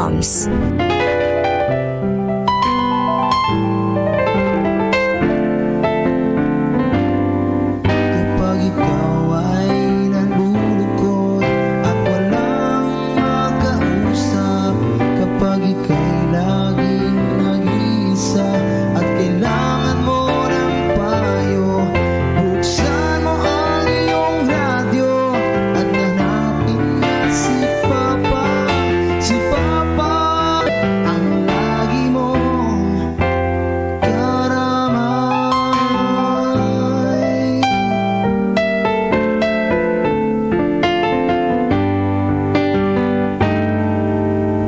Joms. Kapag ikaw ay nalulungkot at walang makausap, kapag ika'y laging nag-iisa at kailangan mo ng payo, buksan mo ang iyong radyo at hanapin na si Papa. Si Papa ang lagi mong karamay.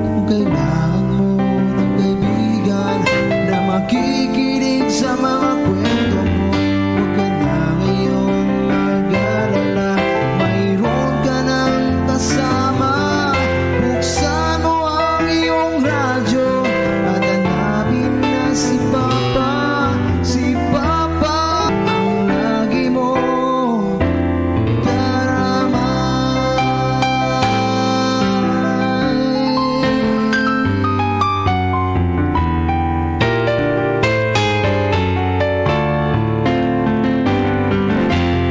Kung kailangan mo ng kaibigan na makikinig sa mga kwento mo, huwag ka na ngayon mag-alala, mayroon ka ng kasama. Buksan mo ang iyong radyo at hanapin na si Papa. Si Papa ang lagi mo karamay.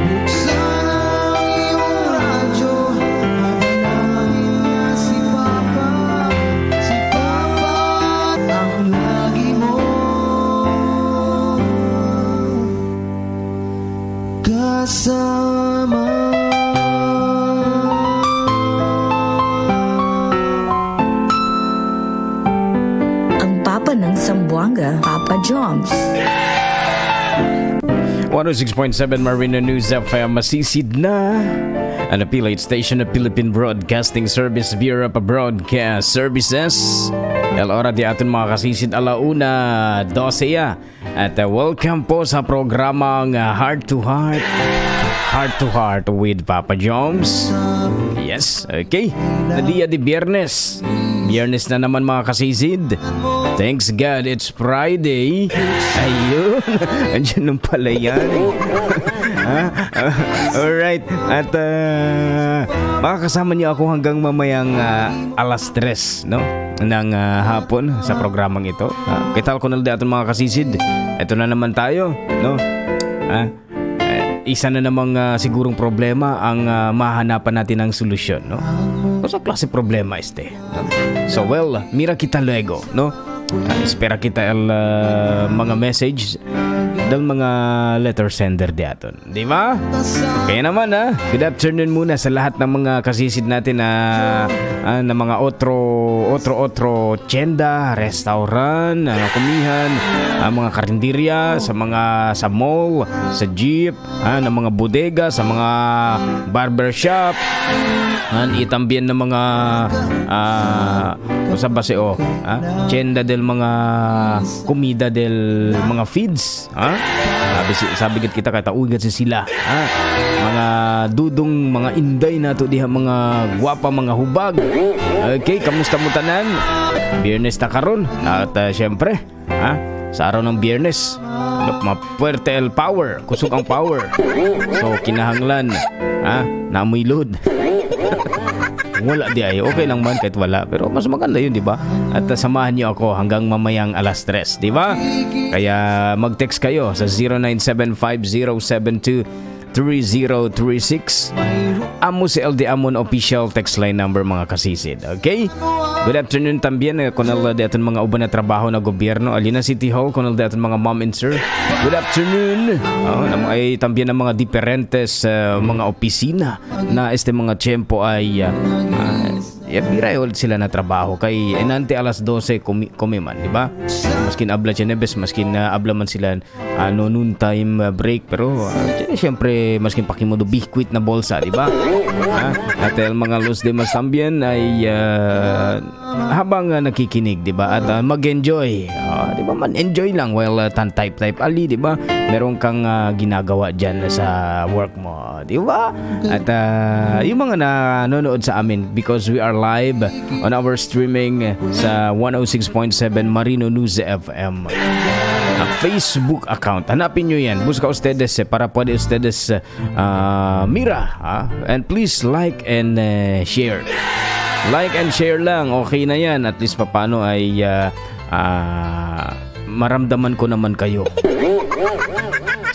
Buksan ang iyong radyo at hanapin na si Papa. Si Papa ang lagi mo kasama. Ang Papa ng Zamboanga, Papa Joms. 106.7 Marina News FM, masisid na an affiliate station of Philippine Broadcasting Service Bureau of Broadcast Services. El hora di aton mga kasisid, 1:12 ya. At welcome po sa programang Heart to Heart. Heart to Heart with Papa Joms. Yes, okay. Na dia di Biyernes. Biyernes na naman, mga kasisid. Thanks God, it's Friday. Ayun. Andiyan nung pala yan. Ha? Alright. At makakasama niyo ako hanggang mamayang alas 3, no, ng hapon sa programang ito. Kita ko na aton mga kasisid. Ito na naman tayo, no? Ah, isa na namang sigurong problema ang mahanapan natin ng solusyon, no? Sa klase problema este, no? So well, mira kita luego, no? Espera kita el mga message del mga letter sender di aton, di ba? Kaya naman ha, good afternoon muna sa lahat ng mga kasisid natin na mga otro otro otro tienda, restaurant, kumihan, mga karinderya, sa mga sa mall, sa jeep, ng mga bodega, sa mga barbershop, itambien ng mga sa base o tienda del mga comida del mga feeds, ha? Sabi sabi gid kita kay taugat si sila, ha? Mga dudong, mga inday nato diha, mga gwapa, mga hubag. Okay, kamusta mo tanan? Biyernes ta karon at syempre, ha, sa araw ng Biyernes, mapuerte el power, kusog ang power. So kinahanglan, ha, naamoy load. Wala di ay, okay lang man kahit wala. Pero mas maganda yun, di ba? At samahan niyo ako hanggang mamayang alas 3, di ba? Kaya mag-text kayo sa 0975-072-3036. Amo si LD Amon official text line number, mga kasisid. Okay? Good afternoon también con el de aton mga uban na trabaho na gobyerno. Alina City Hall con el de aton mga ma'am and sir. Good afternoon. Oh, ay también ang mga diferentes mga opisina na este mga tiempo ay yeah, bira ulit sila na trabaho kay enante alas 12 kumi man, di ba? Maskin abla Cheneves, maskin abla man sila ano noon time break, pero siyempre maskin pakimudo biscuit na bolsa, di ba? Ha? At el mga los demás también ay habang nakikinig, di ba? At mag-enjoy. Di ba man enjoy lang while tan type type ali, di ba? Meron kang ginagawa diyan sa work mo, di ba? At yung mga nanonood sa amin because we are live on our streaming sa 106.7 Marino News FM Facebook account. Hanapin nyo yan. Busca ustedes para pwede ustedes mira. Ah? And please like and share. Like and share lang, okay na yan. At least papano ay maramdaman ko naman kayo.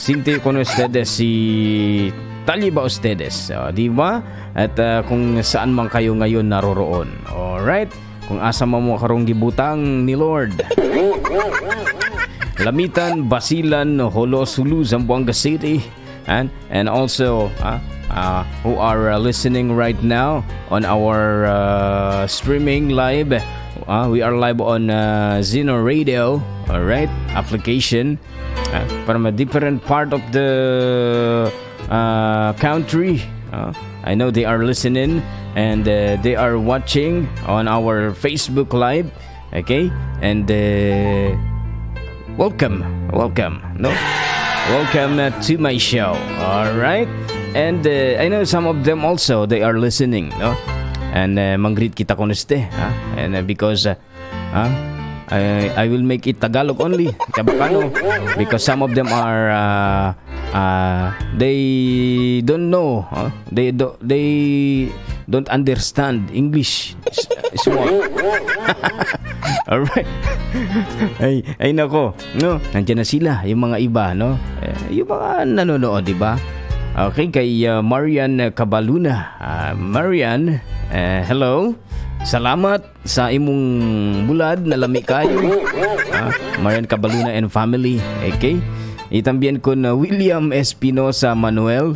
Sinti con ustedes si Taliba ustedes. O, di ba? At kung saan man kayo ngayon naroroon. Alright? Kung asa man mo karong gibutang ni Lord. Lamitan, Basilan, Jolo, Sulu, Zamboanga City, and also who are listening right now on our streaming live. We are live on Zeno Radio, all right, application from a different part of the country. I know they are listening and they are watching on our Facebook Live. Okay, and welcome, welcome, no? Welcome to my show. All right, and I know some of them also, they are listening, no? And mang-greet kita con este, ha? And because I will make it Tagalog only, Chabacano, because some of them are they don't know, huh? They don't understand English small. Alright. Ay, ay nako, no? Nandiyan na sila, yung mga iba, no? Eh, yung mga nanonood, di ba? Okay, kay Marian Cabaluna. Marian, hello. Salamat sa imong bulad na lami kayo. Marian Cabaluna and family. Okay. Y también con William Espinosa Manuel,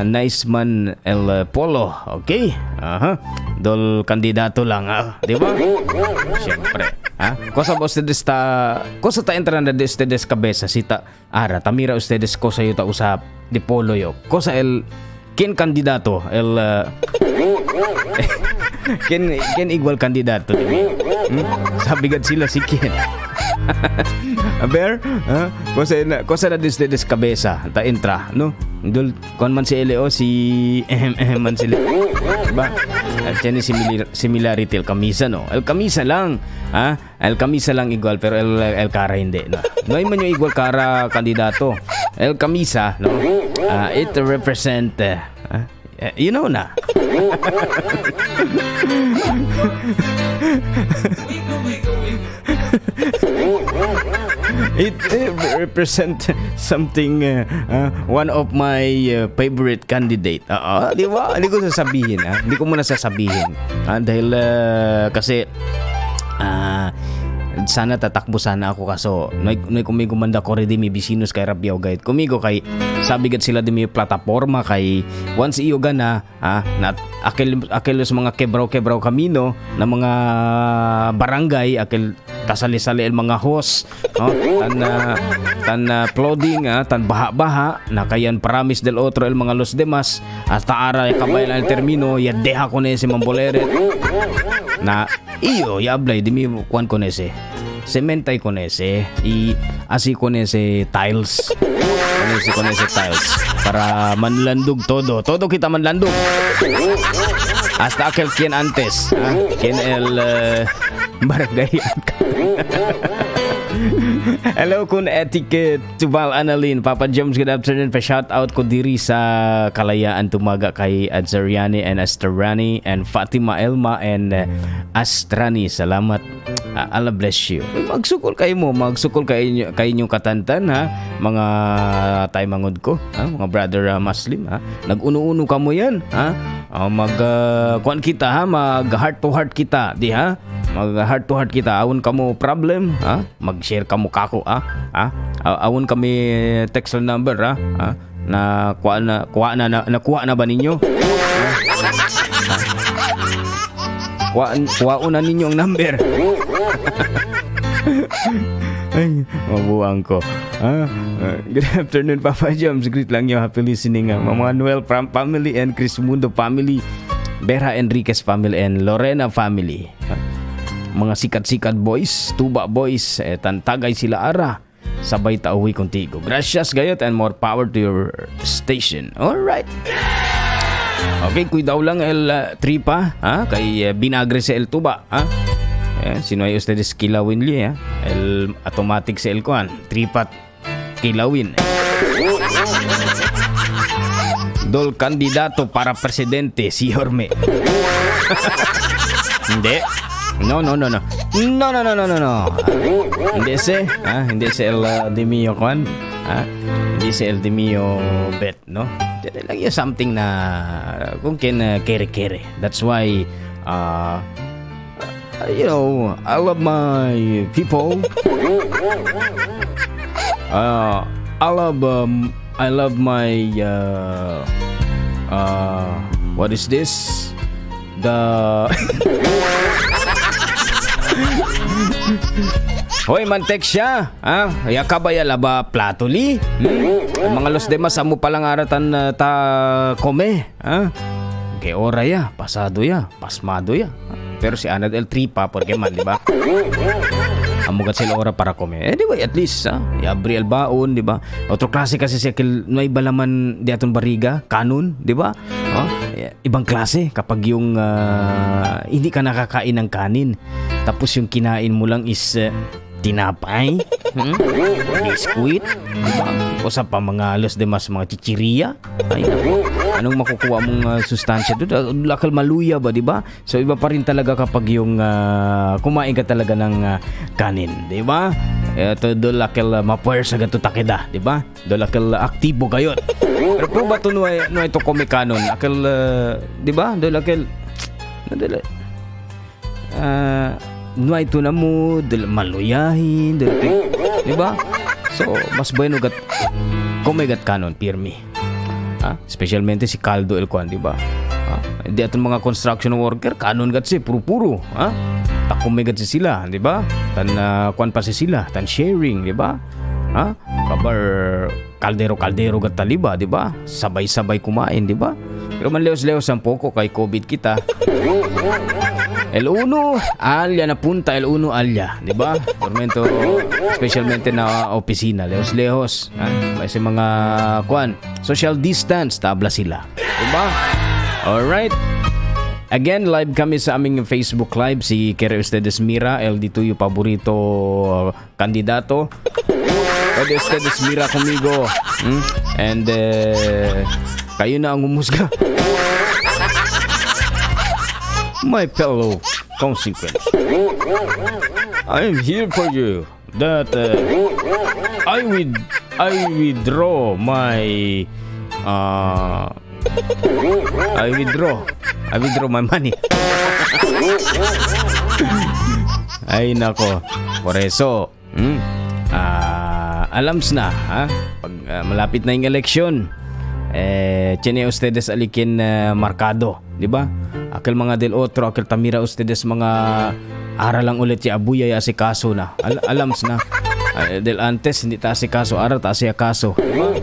nice man El Polo. Okay? Aha. Dol kandidato lang, ah. Di ba? Siyempre. Ha? Cosa ba ustedes ta cosa ta entra na de ustedes cabeza si ta ara tamira ustedes cosa yo ta usap de polo yo. Cosa el quién candidato el quién igual candidato, di ba? Sabi gad sila si quién. A ver, ha? Cosa na de ustedes cabeza ta entra, no? Dol kon man si LO si ehem ehem man sila. Diba? At yan yung similarity el camisa, no? El camisa lang, ha? El camisa lang igual pero el cara hindi, no? No hay man yung igual cara kandidato. El camisa, no? It represent you know na. It represent something one of my favorite candidate. Oo, di ba? Hindi ko sasabihin, ha? Hindi ko muna sasabihin. Dahil kasi sana tatakbo sana ako kaso no kumigo manda ko di mi bisinos kay Rabiaw gayud kumigo kay sabi gad sila di mi plataforma kay once iyo gana na akil akil sa mga kebraw kebraw kamino na mga barangay akil tasali-sali el mga host, no? Tan tan flooding, tan baha-baha na kayan promise del otro el mga los demás hasta ara kabayan el termino ya deja con ese mamboleret na iyo yablay di mi kuan con ese cementay con ese y así con ese tiles para manlandog todo todo kita manlandog hasta aquel quien antes, quien el barangay. Hello kun Etiquette Tubal Annalyn. Papa James, good afternoon. Pa shout out ko diri sa Kalayaan Tumaga kay Adzariani and Astrani and Fatima Elma and Astrani. Salamat. Allah bless you. Magsukol kayo mo, magsukol kayo kay inyong katantan ha, mga tay mangod ko, ha? Mga brother Muslim ha. Nag-uno-uno ka mo yan ha. Mag kuan kita ha, mag heart to heart kita, di ha? Mag heart to heart kita. Awon kamo problem ha, mag-share kamo kako ha. Ha? Awon kami text number ha. Ha? Na kuha na kuha na, na nakuha na ba ninyo? Ha? Kuha, kuhaon na ninyo ang number. Ay, mabuang ko. Ah, good afternoon, Papa James. Greet lang yung happy listening. Manuel from family and Chris Mundo family, Berha Enriquez family and Lorena family. Mga sikat-sikat boys, tuba boys, eh, tantagay sila ara. Sabay tauwi contigo. Gracias gayot and more power to your station. All right. Okay, cuidado lang el tripa, ha? Kay binagre sa el tuba, ha? Eh, sino ay ustedes kilawin li, ha? El automatic sa el kuan, tripat kilawin. Dol kandidato para presidente si Yorme. Hindi. No, no, no, no. No, no, no, no, no, no. Hindi si, ah, hindi si El Demio kwan. Ah, hindi si El Demio bet, no? Dili lang yung something na kung kin kere-kere. That's why I love my people. I love my what is this? The Hoy, mantek siya. Ha? Ya kabaya laba platoli. Ang mga los demás amo palang aratan ta come. Ha? Kay ora ya, pasado ya, pasmado ya. Pero si Anad el tripa porque man, di ba? Amugat sila ora para come. Anyway, at least, ha? Iabri el baon, di ba? Otro klase kasi siya kil no iba laman di aton bariga, kanon, di ba? Oh, ibang klase kapag yung hindi ka nakakain ng kanin. Tapos yung kinain mo lang is tinapay, Biskuit, di ba? O sa pa mga los demás mga chichiria. Ay, naku. Anong makukuha mong sustansya doon? Lakal maluya ba, di ba? So iba pa rin talaga kapag yung kumain ka talaga ng kanin, di ba? Ito do lakal mapuwersa ganto takida, di ba? Do lakal aktibo gayon. Pero po ba to no, no ito kome kanon? Akal, di ba? Do lakal do no ito na mo, dil maluyahin, dil, di ba? So, mas bueno gat kumegat kanon, pirmi. Ha? Especialmente si caldo el kwan, di ba? Ha? Hindi aton mga construction worker, kanon gat si, puro-puro. Ha? Takumegat si sila, di ba? Tan kwan pa si sila, tan sharing, di ba? Ha? Kabar kaldero-kaldero gat taliba, di ba? Sabay-sabay kumain, di ba? Pero man leos-leos ang poko kay COVID kita. El uno, alya na punta, el uno alya, di ba? Tormento, especialmente na opisina, lejos-lejos. Ha? May sa mga kwan, social distance, tabla sila. Di ba? Alright. Again, live kami sa aming Facebook Live. Si Kere Ustedes Mira, LD Tuyo paborito kandidato. Pwede ustedes mira conmigo. And kayo na ang humusga. My fellow consequence. I am here for you that I withdraw my money. Ay nako. Por eso, alams na ha pag malapit na yung eleksyon eh tiene ustedes alikin markado, di ba? Akil mga del otro, akil tamira ustedes mga ara lang ulit si abuya ya si kaso na. Alams na. Del antes hindi ta si kaso, ara ta siya kaso. Di ba?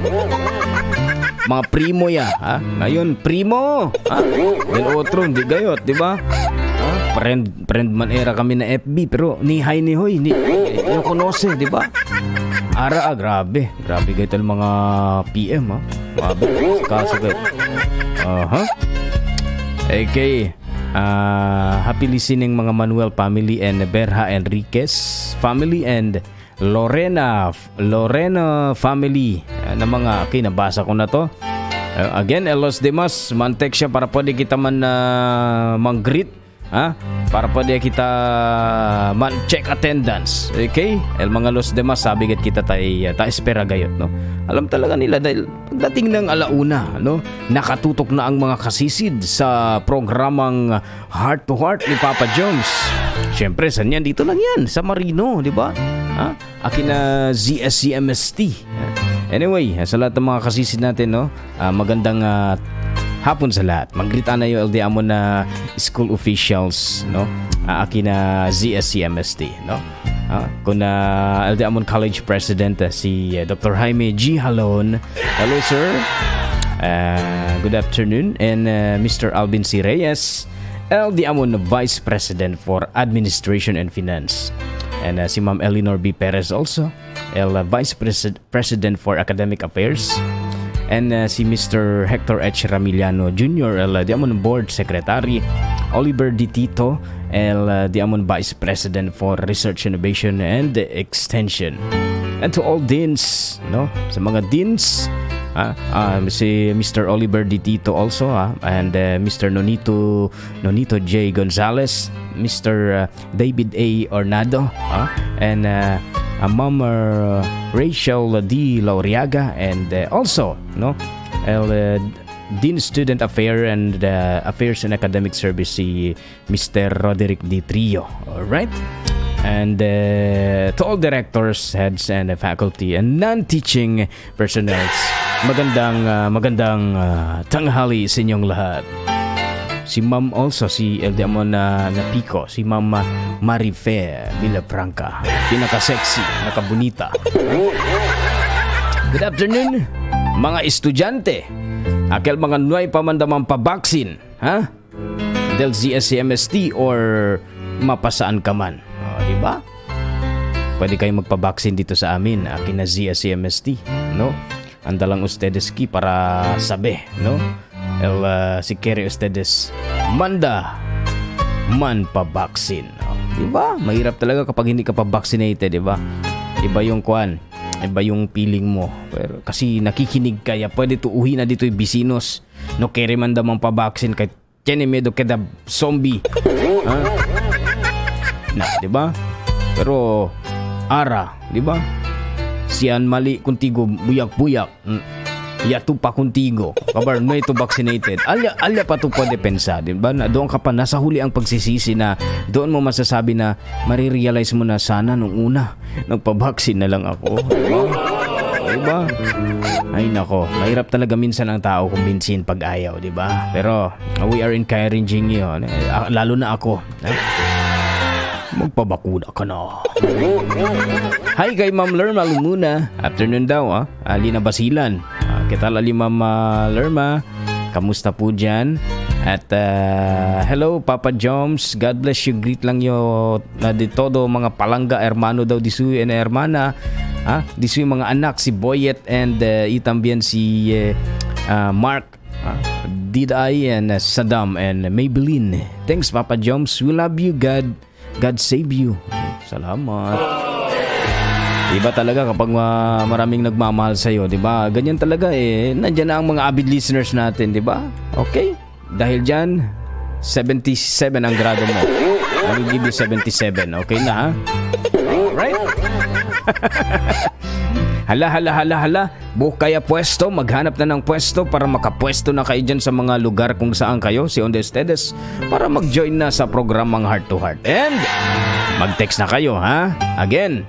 Mga primo ya, ha? Ngayon primo, ha? Del otro hindi gayot, di ba? Ha? Friend friend man era kami na FB pero ni hi ni hoy ni no conoce, di ba? Ara ah, grabe. Grabe gayot ang mga PM ha. Grabe kaso gayot. Aha. Okay. Happy listening mga Manuel family and Berha Enriquez family and Lorena Lorena family na mga okay nabasa ko na to. Again, los demás mantek siya para pwede kita man mang-greet, ha? Para pwede kita man check attendance. Okay? El mga los demás sabi gat kita tay ta espera gayot, no? Alam talaga nila dahil pagdating ng alauna, no? Nakatutok na ang mga kasisid sa programang Heart to Heart ni Papa Jones. Siyempre, saan yan? Dito lang yan, sa Marino, di ba? Ha? Akin na ZSCMST. Anyway, sa lahat ng mga kasisid natin, no? Magandang hapon sa lahat. Mag-greet na yung LD amo na school officials, no? Akin na ZSCMST, no? Kung na LD Amon College President si Dr. Jaime G. Halon. Hello, sir. Good afternoon. And Mr. Alvin C. Reyes, LD Amon Vice President for Administration and Finance. And si Ma'am Eleanor B. Perez also, El Vice President for Academic Affairs. And si Mr. Hector H. Ramiliano Jr., el Diamond Board Secretary. Oliver D. Tito, el Diamond Vice President for Research, Innovation and Extension. And to all deans, no? Sa mga deans, Si Mr. Oliver Di Tito also, and Mr. Nonito J. Gonzalez, Mr. David A. Ornado, and Ma'am Rachel D. Lauriaga, and also, no, el Dean Student Affair and Affairs and Academic Service, si Mr. Roderick D. Trio. All right? And to all directors, heads and faculty and non-teaching personnel, magandang tanghali sa inyong lahat. Si Ma'am also, si El Diamon na Pico, si Ma'am Marife Villafranca, pinaka-sexy, nakabonita. Good afternoon, mga estudyante. Akel mga nuay pamandamang pabaksin, ha? Del ZSCMST or mapasaan ka man. O, di ba? Pwede kayong magpabaksin dito sa amin, akin na ZSCMST, no? Andalang ustedes ki para sabi, no? El si quiere ustedes manda man pabaksin. O, di ba? Mahirap talaga kapag hindi ka pa vaccinated, di ba? Iba yung kwan, iba yung feeling mo. Pero kasi nakikinig kaya pwede tuuhin na dito yung bisinos. No quiere man damang pabaksin kay tiene miedo queda zombie. Ha? Na, di ba? Pero ara, di ba? Siyan mali contigo buyak-buyak. Ya tu pa contigo. Kabar no ito vaccinated. Alya alya pa to pwede pensa, di ba? Na doon ka pa nasa huli ang pagsisisi na doon mo masasabi na marirealize mo na sana nung una nagpa-vaccine na lang ako. Di ba? Di ba? Ay nako, mahirap talaga minsan ang tao kumbinsin pag ayaw, di ba? Pero we are encouraging you, eh, lalo na ako. Eh, magpabakuna ka na. Hi kay Ma'am Lerma Lumuna. Afternoon daw, ah. Alina Basilan. Ah, kita lali Ma'am Lerma. Kamusta po dyan? At hello Papa Joms, God bless you. Greet lang yo na de todo mga palangga hermano daw di suyo and hermana. Ah, di suyo mga anak si Boyet and itambian si Mark. Ah, Diday and Saddam and Maybelline. Thanks, Papa Joms. We love you. God save you. Salamat. Iba talaga kapag maraming nagmamahal sa iyo, 'di ba? Ganyan talaga eh. Nandiyan na ang mga avid listeners natin, 'di ba? Okay? Dahil diyan, 77 ang grado mo. I will give you 77. Okay na ha? Alright? Hala, hala, hala, hala. Bukaya pwesto, maghanap na ng pwesto para makapwesto na kayo dyan sa mga lugar kung saan kayo, si Onde Ustedes, para mag-join na sa programang Heart to Heart. And mag-text na kayo, ha? Again,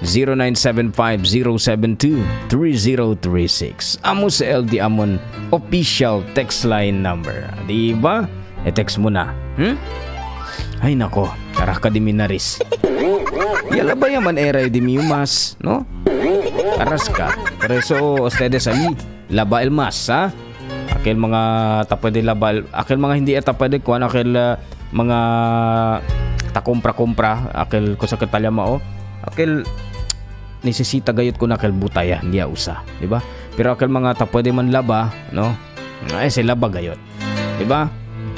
0975-072-3036. Amo sa LD Amon official text line number. Di ba? E-text mo na. Ay nako, tara ka di minaris. Yala ba yaman era di miumas, no? Aras ka. Pero so, ustedes ali, laba el mas, ha? Akel mga tapwede laba, akel mga hindi eta pwede kuan, akel mga takumpra-kumpra, akel ko sa katalya mao, akel nesesita gayot ko na akel butaya, hindi usa, di ba? Pero akel mga tapwede man laba, no? Ay, sila laba gayot. Di ba?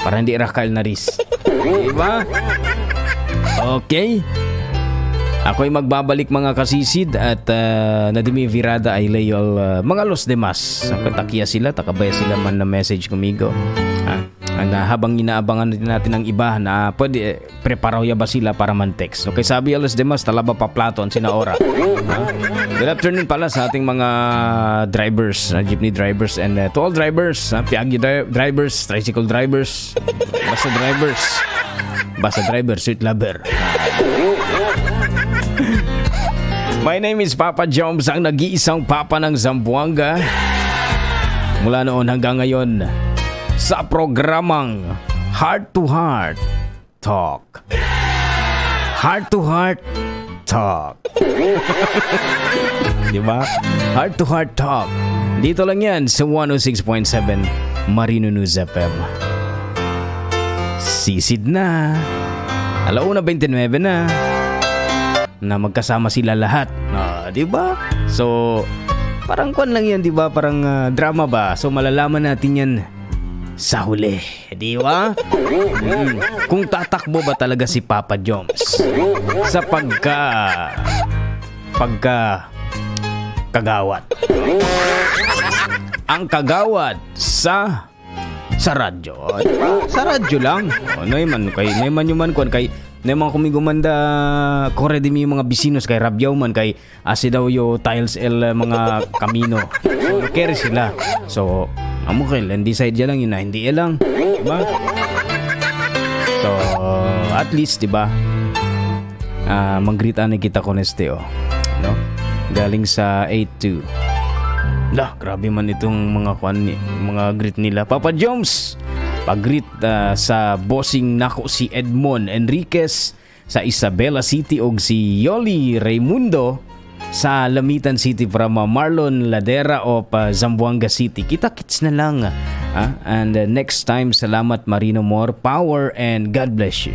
Para hindi rakal na ris. Di ba? Okay. Ako'y magbabalik, mga kasisid, at Nadimi Virada ay Leo mga los demás. Ang katakiya sila, takabaya sila man na message kumigo. Ah, and, habang inaabangan din natin ang iba na pwede eh, preparaw ya ba sila para man text. Okay, sabi los demás talaba pa plato ang sinaora. Ha? Good afternoon pala sa ating mga drivers, jeepney drivers and to all drivers, piagi drivers, tricycle drivers, basta drivers. Basta driver, sweet lover. My name is Papa Joms, ang nag-iisang papa ng Zamboanga. Mula noon hanggang ngayon, sa programang Heart to Heart Talk. Heart to Heart Talk. Di ba? Heart to Heart Talk. Dito lang yan sa 106.7 Marino News FM. Sisid na. Alauna 29 na na magkasama sila lahat. Ah, 'di ba? So, parang kwan lang 'yan, 'di ba? Parang drama ba? So malalaman natin 'yan sa huli, 'di ba? Kung tatakbo ba talaga si Papa Joms sa pagka kagawat. Ang kagawad sa radyo. O, di ba? Sa radyo lang. O, nay man kay nay man yung man kuan kay nay man kumigumanda kore di mi yung mga bisinos kay rabyaw man kay ase daw yo tiles el mga kamino. So, carry sila. So, amo kay decide lang yun na hindi lang. Di ba? So, at least, di ba? Ah, mag-greet ani kita con este oh. No? Galing sa 82. Lah, grabe man itong mga kwan mga greet nila. Papa Joms, pag-greet sa bossing nako si Edmond Enriquez sa Isabela City og si Yoli Raimundo sa Lamitan City from Marlon Ladera of Zamboanga City. Kita kits na lang. Ah. And next time, salamat Marino, more power and God bless you.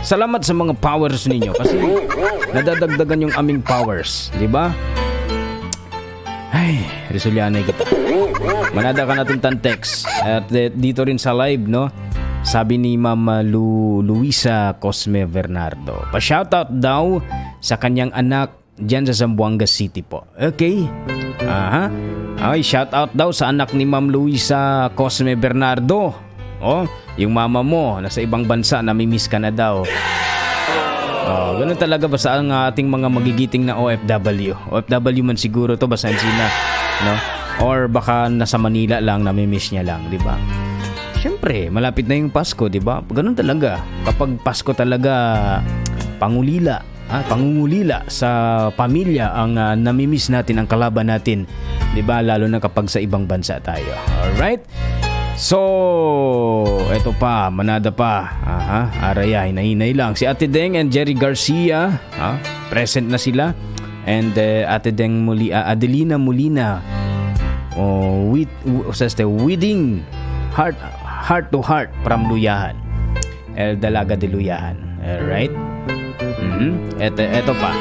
Salamat sa mga powers ninyo kasi nadadagdagan yung aming powers, di ba? Ay, Resulyanay kita. Manada ka natin tan text. At dito rin sa live, no? Sabi ni Mama Luisa Cosme Bernardo. Pa-shoutout daw sa kanyang anak dyan sa Zamboanga City po. Okay. Aha. Ay, shoutout daw sa anak ni Ma'am Luisa Cosme Bernardo. Oh, yung mama mo nasa ibang bansa, namimiss ka na daw. Oh, ganun talaga basta ang ating mga magigiting na OFW. OFW man siguro to basta sila, no? Or baka nasa Manila lang, namimiss niya lang, di ba? Siyempre, malapit na yung Pasko, di ba? Ganun talaga. Kapag Pasko talaga, pangulila, pangungulila sa pamilya ang namimiss natin, ang kalaban natin, di ba? Lalo na kapag sa ibang bansa tayo. Alright? So, eto pa, manada pa. Aha, araya, hinay-hinay lang. Si Ate Deng and Jerry Garcia, ha, present na sila. And Ate Deng Muli, Adelina Molina, oh, with, este, wedding heart, heart to heart from Luyahan. El Dalaga de Luyahan. Alright? Eto, eto pa.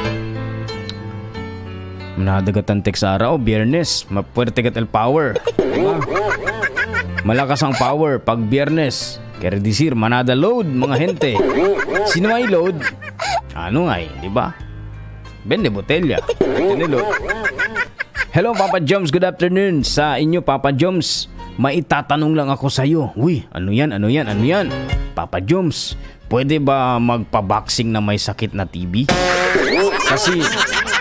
Manadagatan text sa araw, Biyernes, mapuwerte kat el power. Diba? Malakas ang power pag Biyernes. Quiere decir, manada load, mga gente. Sino may load? Ano nga eh, di ba? Bende botella. Bende load. Hello, Papa Joms, good afternoon. Sa inyo, Papa Joms, maitatanong lang ako sa iyo. Uy, ano yan, ano yan, ano yan? Papa Joms, pwede ba magpa-boxing na may sakit na TB? Kasi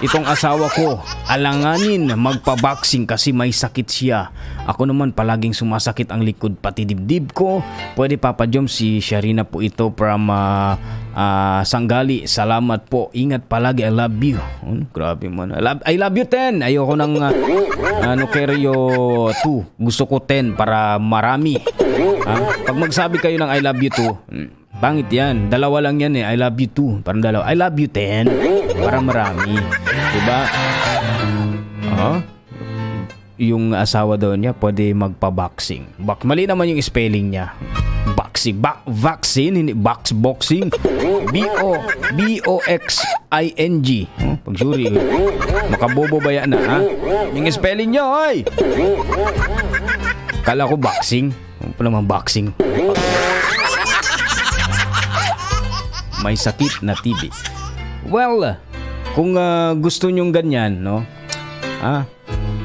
itong asawa ko, alanganin magpa-boxing kasi may sakit siya. Ako naman palaging sumasakit ang likod pati dibdib ko. Pwede, Papa Joms, si Sharina po ito from Sangali. Salamat po. Ingat palagi. I love you. Oh, grabe man. I love you 10. Ayoko ng ano keryo 2. Gusto ko 10 para marami. Ah, pag magsabi kayo ng I love you 2, pangit yan. Dalawa lang yan eh. I love you 2. Parang dalawa. I love you 10. Para marami. Diba? Oh? Yung asawa daw niya pwede magpa-boxing. Bak mali naman yung spelling niya. Boxing. Vaccine, hindi box boxing. B O B O X I N G. Oh, pag suri. Makabobo ba yan na, ha? Yung spelling niya, ay. Kala ko boxing. Ano pa naman boxing? May sakit na TB. Well, kung gusto nyong ganyan, no? Ah,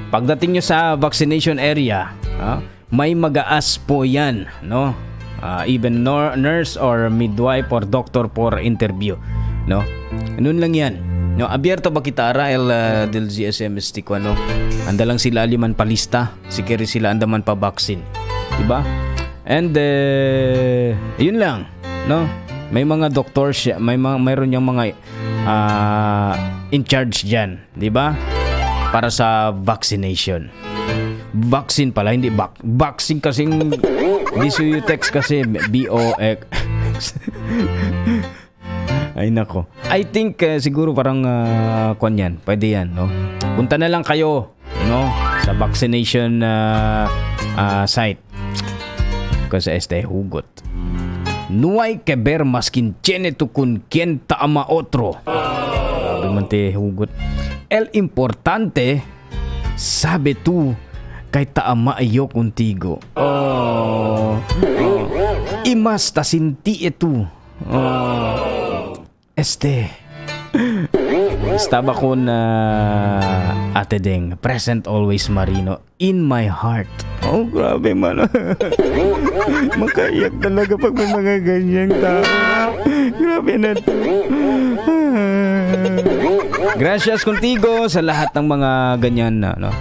pagdating nyo sa vaccination area, may mag-aas po yan, no? Ah, even nurse or midwife or doctor for interview, no? Ganun lang yan. No, abierto ba kita ara el del GSMST ko ano? Anda lang sila liman palista, sikiri sila andaman pa vaccine. Diba? And yun lang, no? May mga doctors, siya, may mga mayroon yung mga in charge diyan, di ba? Para sa vaccination. Vaccine pala, hindi vaccine kasing text kasi B O X. Ay nako. I think siguro parang kwan yan. Pwede yan, no? Punta na lang kayo, no? Sa vaccination site. Kasi este hugot. No hay que ver más quien tiene tu con quien ta ama otro. Grabe man te hugot. El importante, sabe tú, kay taama ayo contigo. Oh. Oh. Imas ta sinti ito. Oh. Este. Estaba con Ate Deng. Present always, Marino. In my heart. Oh, grabe man. Makaiyak talaga pag may mga ganyang tao. Grabe na to. Gracias contigo sa lahat ng mga ganyan na, no?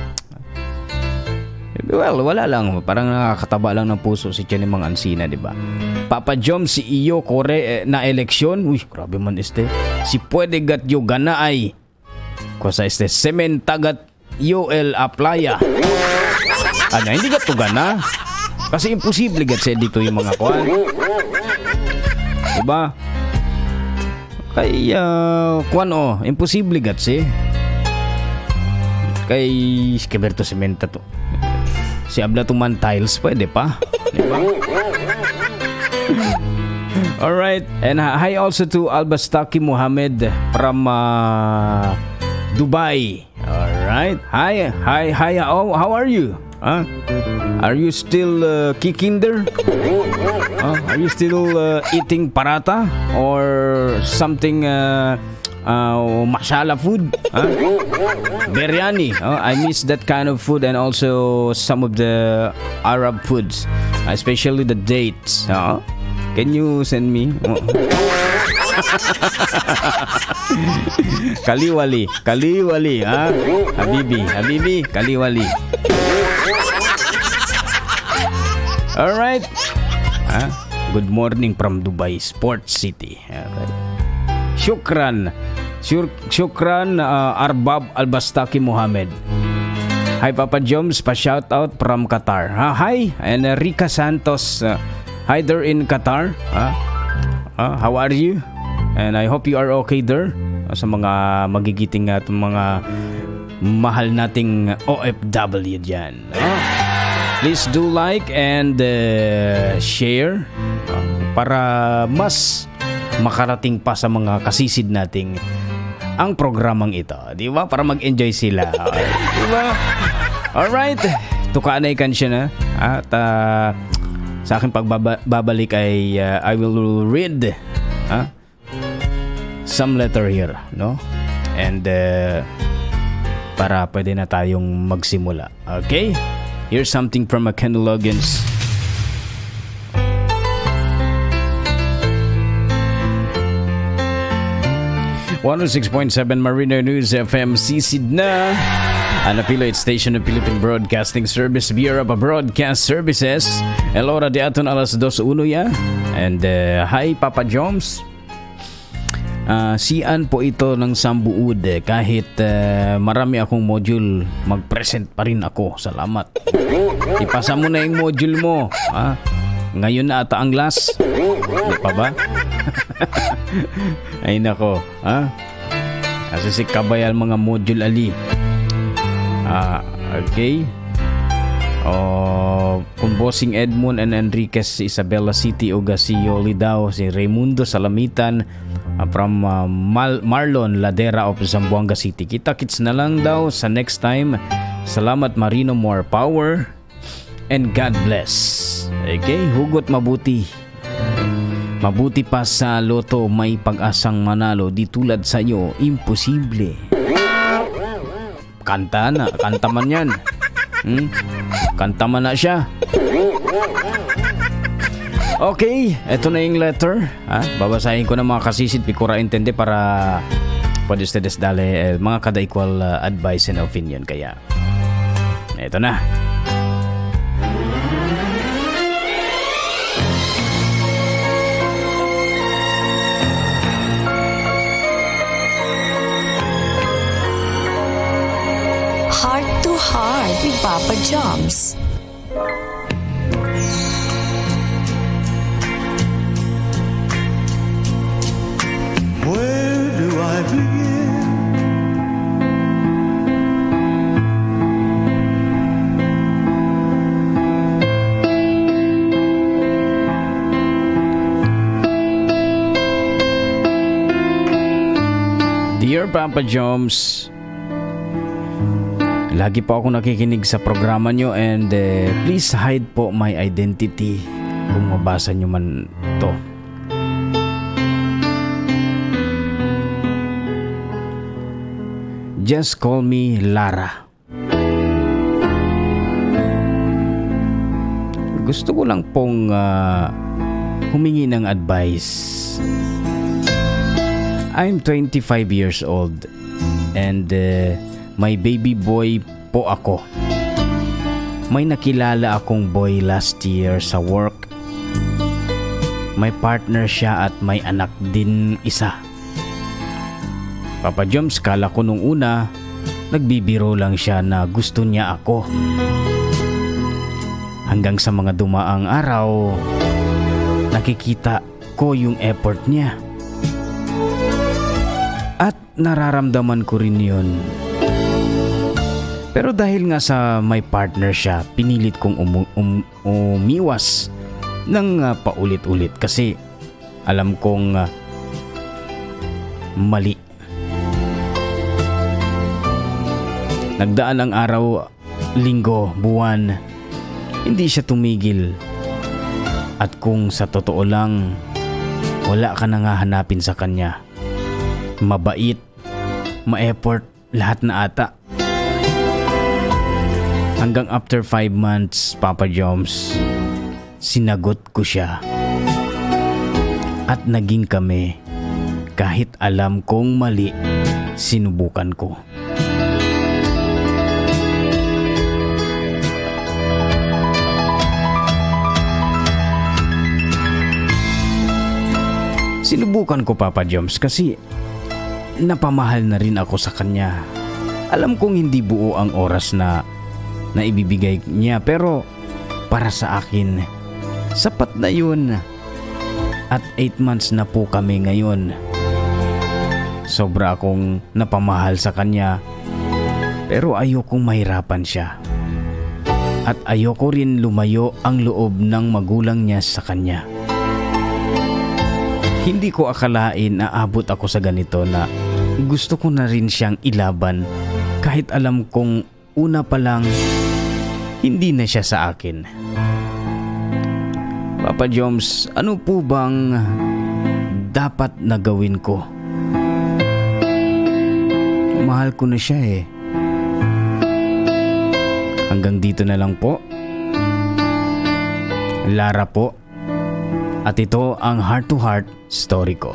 Well, wala lang. Parang nakakataba lang ng puso si Chenny mga Ansina, di ba? Papa Jom, si Iyo Kore eh, na eleksyon. Uy, grabe man este. Si pwede gat yo gana ay. Kusa este, sementagat yo el aplaya. Ano, hindi gat to gana. Kasi imposible gat sa dito yung mga kuan. Diba? Kay, kuan oh, imposible gat si. Kay Keberto Sementa to. Si Abla Tuman Tiles, pwede pa. Diba? Alright. And hi also to Albastaki Mohammed from Dubai. Alright. Hi, hi, hi. Oh, how are you? Huh? Are you still kicking there? Huh? Are you still eating paratha or something masala food? Huh? Biryani. Oh, I miss that kind of food and also some of the Arab foods, especially the dates. Oh. Can you send me? Oh. Kaliwali, kaliwali, ha? Habibi, habibi, kaliwali. Alright. Ha? Good morning from Dubai Sports City. Alright. Shukran. Shukran Arbab Albastaki Mohammed. Hi, Papa Joms, pa shout out from Qatar. Ha, hi, and Rica Santos. Hi there in Qatar. Ha? How are you? And I hope you are okay there. Sa mga magigiting at mga mahal nating OFW dyan. Please do like and share para mas makarating pa sa mga kasisid nating ang programang ito. Di ba? Para mag-enjoy sila. Di ba? Alright. Tukaan na ikan siya na. At sa aking pagbabalik ay I will read some letter here. No? And para pwede na tayong magsimula. Okay? Here's something from Kenny Loggins. 106.7 Marino News FM, sisid na. An affiliate station of Philippine Broadcasting Service Bureau of Broadcast Services. El hora de aton alas 2:01 ya. And hi, Papa Joms. Sian po ito ng Sambuud. Kahit marami akong module, mag-present pa rin ako. Salamat. Ipasa mo na yung module mo. Ah, ngayon na ata ang last. Di pa ba? Ay nako, ha? Kasi si kabayal mga module ali. Ah, okay. Oh, kung Bossing Edmond and Enriquez si Isabela City o si Yoli daw, si Raimundo Salamitan from Marlon Ladera of Zamboanga City. Kita kits na lang daw sa next time. Salamat, Marino, more power and God bless. Okay, hugot mabuti. Mabuti pa sa loto, may pag-asang manalo. Di tulad sa iyo, imposible. Kanta na, kanta man yan. Kanta man na siya. Okay, eto na yung letter. Ha? Babasahin ko na mga kasisid, pikura intende para pwede ustedes dale eh, mga kada equal advice and opinion. Kaya, eto na. Heart to Heart with Papa Joms. Where do I begin? Dear Papa Joms, lagi po ako nakikinig sa programa nyo and please hide po my identity kung mabasa nyo man to. Just call me Lara. Gusto ko lang pong humingi ng advice. I'm 25 years old and may baby boy po ako. May nakilala akong boy last year sa work. May partner siya at may anak din isa. Papa Joms, kala ko nung una, nagbibiro lang siya na gusto niya ako. Hanggang sa mga dumaang araw, nakikita ko yung effort niya. At nararamdaman ko rin yun. Pero dahil nga sa may partner siya, pinilit kong umiwas ng paulit-ulit kasi alam kong mali. Nagdaan ang araw, linggo, buwan, hindi siya tumigil. At kung sa totoo lang, wala ka na nga hanapin sa kanya. Mabait, ma-effort, lahat na ata. Hanggang after 5 months, Papa Joms, sinagot ko siya. At naging kami. Kahit alam kong mali, sinubukan ko. Sinubukan ko, Papa Joms, kasi napamahal na rin ako sa kanya. Alam kong hindi buo ang oras na naibibigay niya, pero para sa akin, sapat na yun. At 8 months na po kami ngayon. Sobra akong napamahal sa kanya, pero ayokong mahirapan siya. At ayoko rin lumayo ang loob ng magulang niya sa kanya. Hindi ko akalain na abot ako sa ganito na gusto ko na rin siyang ilaban kahit alam kong una pa lang hindi na siya sa akin. Papa Joms, ano po bang dapat na gawin ko? Mahal ko na siya eh. Hanggang dito na lang po. Lara po. At ito ang heart to heart story ko.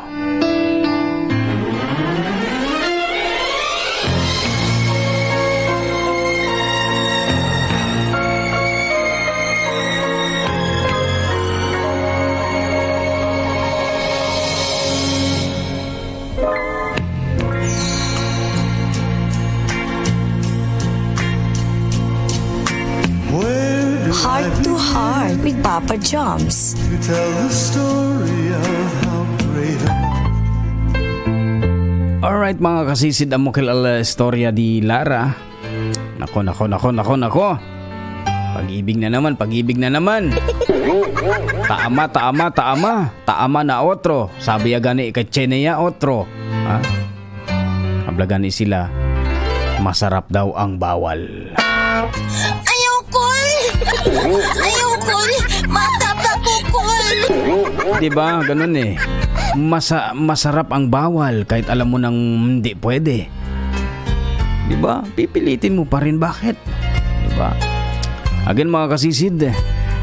Where do I Heart to Heart with Papa Joms. to tell the story of how great a Alright mga kasisid, amo kilala istorya di Lara. Nako, nako, nako, nako, nako. Pag-ibig na naman, pag-ibig na naman. Taama, taama, taama. Taama na otro. Sabi ya gani kay Chenea otro. Ha? Habla gani sila. Masarap daw ang bawal. Ayoko! Ayoko! Matapakukul! Di ba? Ganun eh. Masarap ang bawal kahit alam mo nang hindi pwede. Di ba? Pipilitin mo pa rin. Bakit? Di ba? Again mga kasisid,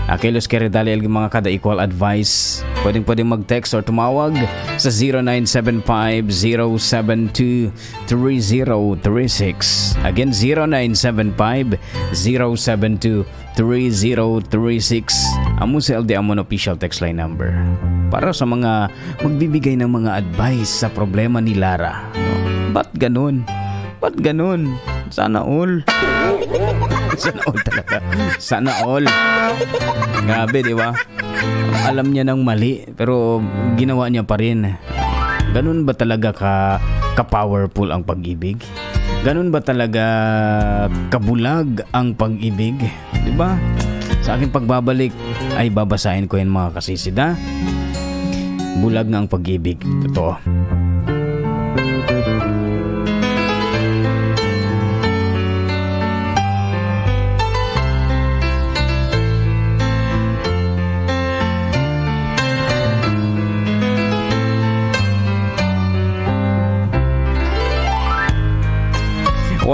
Akilos Keredali el mga kada equal advice. Pwedeng pwedeng mag-text or tumawag sa 0975-072-3036. Again, 0975-072-3036. Amo sa LD Amon official text line number. Para sa mga magbibigay ng mga advice sa problema ni Lara. No? Ba't ganun? Ba't ganun? Sana all. Sana all talaga. Sana all. Grabe, di ba? Alam niya ng mali, pero ginawa niya pa rin. Ganun ba talaga ka-powerful ang pag-ibig? Ganun ba talaga kabulag ang pag-ibig? Di ba? Sa aking pagbabalik ay babasahin ko yan mga kasisid, ha? Bulag nga ang pag-ibig. Totoo.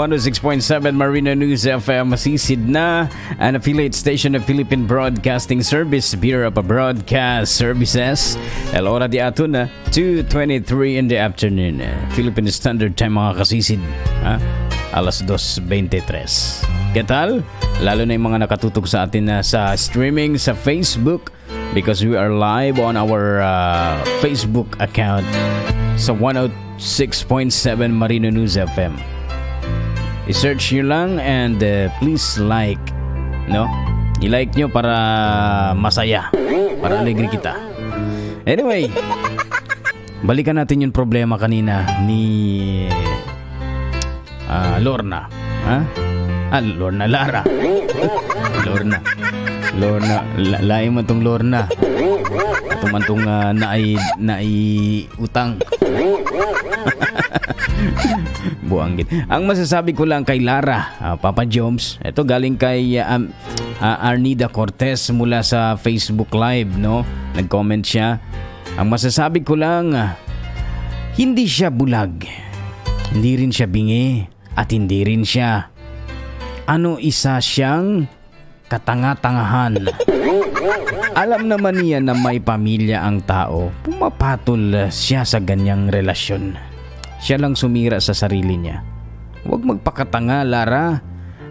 106.7 Marina News FM, masisid na, an affiliate station of Philippine Broadcasting Service, Bureau of Broadcast Services. El hora di ato na, 2:23 in the afternoon. Philippine Standard Time, mga kasisid. Ha? Alas 2:23. ¿Qué tal? Lalo na yung mga nakatutok sa atin na sa streaming sa Facebook because we are live on our Facebook account sa 106.7 Marino News FM. I-search nyo lang and please like, no? I-like nyo para masaya, para alegre kita. Anyway, balikan natin yung problema kanina ni Lorna. Ha? Ah, Lorna Lara. Lorna. Lorna. Lain man tong Lorna. Ito man tong naay utang. Buanggit. Ang masasabi ko lang kay Lara, Papa Joms, ito galing kay Arnida Cortez mula sa Facebook Live, no? Nag-comment siya. Ang masasabi ko lang, hindi siya bulag. Hindi rin siya bingi at hindi rin siya ano, isa siyang katanga-tangahan. Alam naman niya na may pamilya ang tao. Pumapatol siya sa ganyang relasyon. Siya lang sumira sa sarili niya. Huwag magpakatanga, Lara.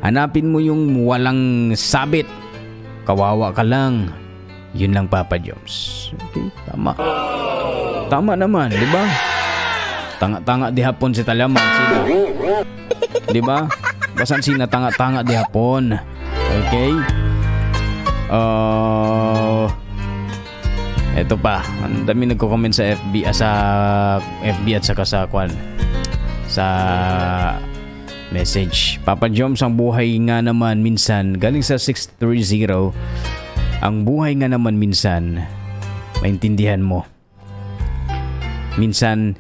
Hanapin mo yung walang sabit. Kawawa ka lang. Yun lang, Papa Joms. Okay, tama. Tama naman, di ba? Tanga-tanga di hapon si Talaman sila. Di ba? Basan sina tanga-tanga di hapon. Okay? Ito pa, ang dami nagko-comment sa FB, sa FB at saka sa kwan sa message. Papa Joms, ang buhay nga naman minsan, galing sa 630, ang buhay nga naman minsan, maintindihan mo. Minsan,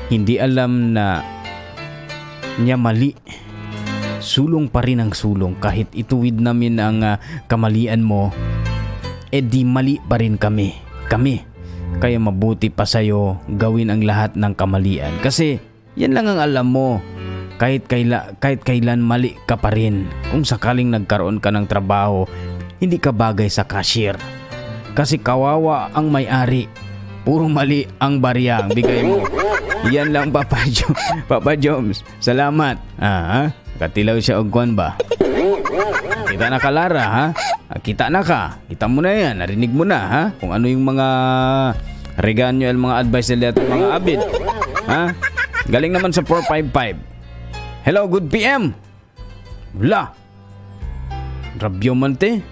hindi alam na niya mali. Sulong pa rin ang sulong kahit ituwid namin ang kamalian mo, eh di mali pa rin kami. Kami. Kaya mabuti pa sa'yo gawin ang lahat ng kamalian. Kasi yan lang ang alam mo. Kahit kailan mali ka pa rin. Kung sakaling nagkaroon ka ng trabaho, hindi ka bagay sa cashier. Kasi kawawa ang may-ari. Puro mali ang barya ang bigay mo. Yan lang, Papa Joms. Papa Joms, salamat. Ah, ha? Katilaw siya og kwan ba? Kita na ka, Lara, ha? Ah, kita na ka. Kita mo na yan. Narinig mo na, ha? Kung ano yung mga reganyo at mga advice nila at mga abid. Ha? Galing naman sa 455. Hello, good PM. La. Rabyo man te.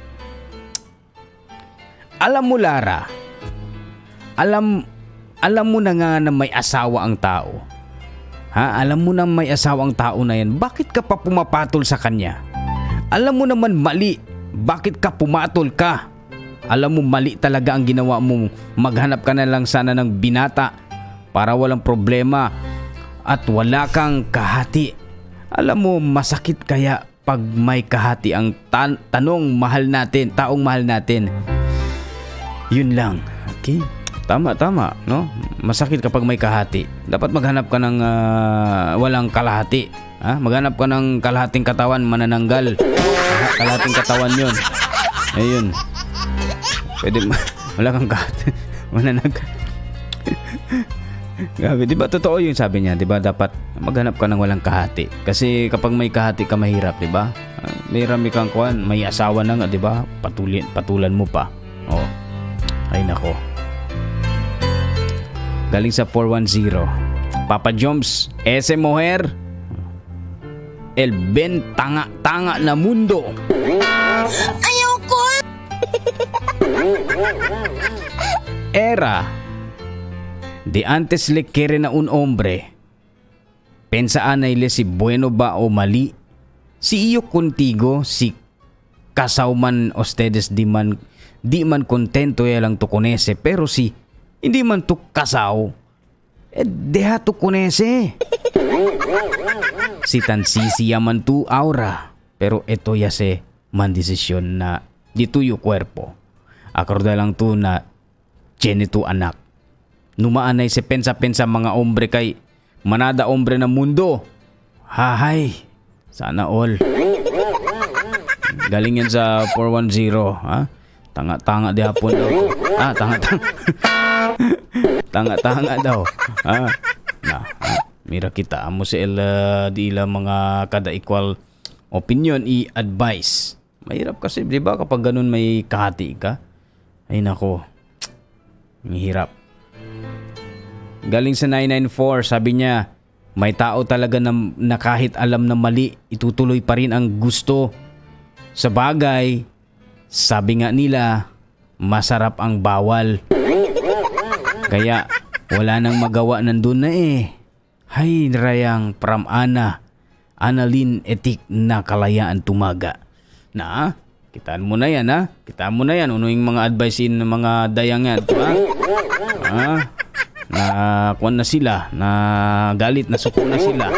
Alam mo, Lara, alam alam mo na nga na may asawa ang tao. Ha? Alam mo na may asawa ang tao na yan. Bakit ka pa pumapatol sa kanya? Alam mo naman mali. Bakit ka pumatol ka? Alam mo mali talaga ang ginawa mo. Maghanap ka na lang sana ng binata para walang problema at wala kang kahati. Alam mo, masakit kaya pag may kahati ang tanong mahal natin, taong mahal natin. Yun lang. Okay? Tama, tama, no? Masakit kapag may kahati. Dapat maghanap ka ng walang kalahati. Ha? Maghanap ka ng kalahating katawan, manananggal. Kalahating katawan yun. Ayun. Pwede, wala kang kahati. Manananggal. Grabe, di ba totoo yung sabi niya, di ba dapat maghanap ka ng walang kahati. Kasi kapag may kahati ka, mahirap, di ba? May rami kang kuan, may asawa na nga, di ba? Patulan mo pa. Oh. Ay nako. Galing sa 410. Papa Joms, ese mujer el ben tanga-tanga na mundo. Ayaw ko! Era de antes le quiere na un hombre. Pensa anay le si bueno ba o mali. Si iyo contigo, si kasaw man ustedes di man contento ya lang to conese, pero si hindi man to kasaw, eh deja to conese. Si tansisi man tu aura, pero ito ya se man desisyon na di tuyo cuerpo. Akorda lang to na tiene tu anak. Numaanay se pensa-pensa mga hombre kay manada hombre na mundo. Hahay. Sana all. Galing yan sa 410, ha? Tanga-tanga di hapon daw. Ah, tanga-tanga. Tanga-tanga daw. Ha? Na, ha? Mira kita amo si ila di ila mga kada equal opinion i advice. Mahirap kasi, 'di ba, kapag ganun may kahati ka? Ay nako. Ang hirap. Galing sa 994, sabi niya, may tao talaga na kahit alam na mali, itutuloy pa rin ang gusto. Sa bagay, sabi nga nila, masarap ang bawal. Kaya wala nang magawa, nandun na eh. Hay rayang from Ana. Annalyn Etik na Kalayaan Tumaga. Na, kitaan mo na yan ha. Kitaan mo na yan. Ano yung mga advice in ng mga dayang yan, di ba? Ha? Na kuwan na sila, na galit, na suko na sila.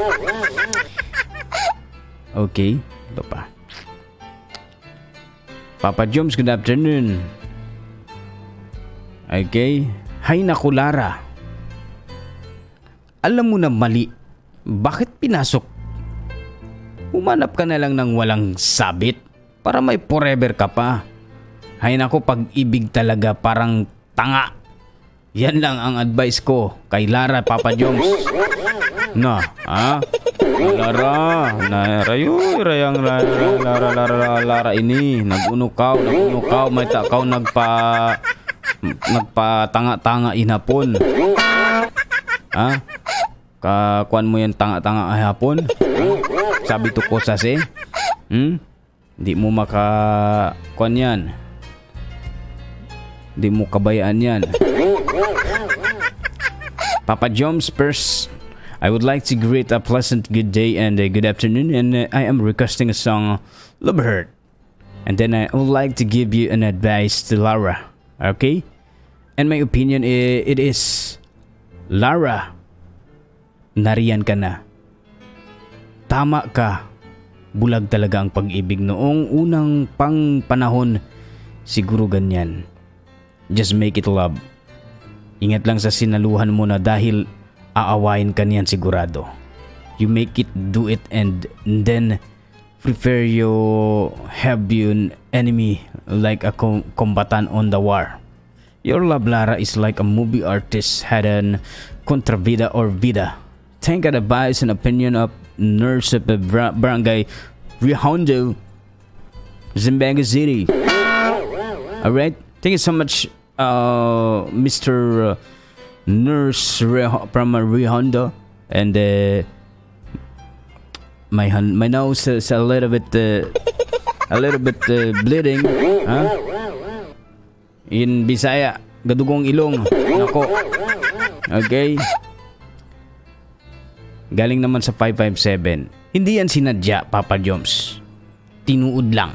Okay, ito pa. Papa Joms, good afternoon. Okay. Hay naku, Lara. Alam mo na mali. Bakit pinasok? Humanap ka na lang ng walang sabit para may forever ka pa. Hay nako, pag-ibig talaga parang tanga. Yan lang ang advice ko kay Lara, Papa Joms. Na, ha? Lara, na rayo, rayang Lara, Lara, Lara, Lara, Lara ini. Naguno kaw, may takaw nagpa tanga-tanga inapon. Ha? Ka kuan mo yan tanga-tanga ay hapon? Ha? Sabi to ko sa si. Di mo maka kuan yan. Di mo kabayaan yan. Papa Joms, first, I would like to greet a pleasant good day and a good afternoon, and I am requesting a song, Love Hurt. And then I would like to give you an advice to Lara, okay? And my opinion, it is, Lara, nariyan ka na. Tama ka. Bulag talaga ang pag-ibig noong unang pang panahon. Siguro ganyan. Just make it love. Ingat lang sa sinaluhan mo na dahil aawain ka niyan sigurado. You make it, do it, and then prepare you have you enemy like a combatant on the war. Your love, Lara, is like a movie artist had an contravida or vida. Thank advice and opinion of nurse of the barangay Rihondo, Zamboanga City. Alright, thank you so much, Mr. Nurse from Rihondo, and my nose is a little bit bleeding. Huh? In Bisaya, gadugong ilong. Nako. Okay. Galing naman sa 557. Hindi yan sinadya, Papa Joms. Tinuod lang.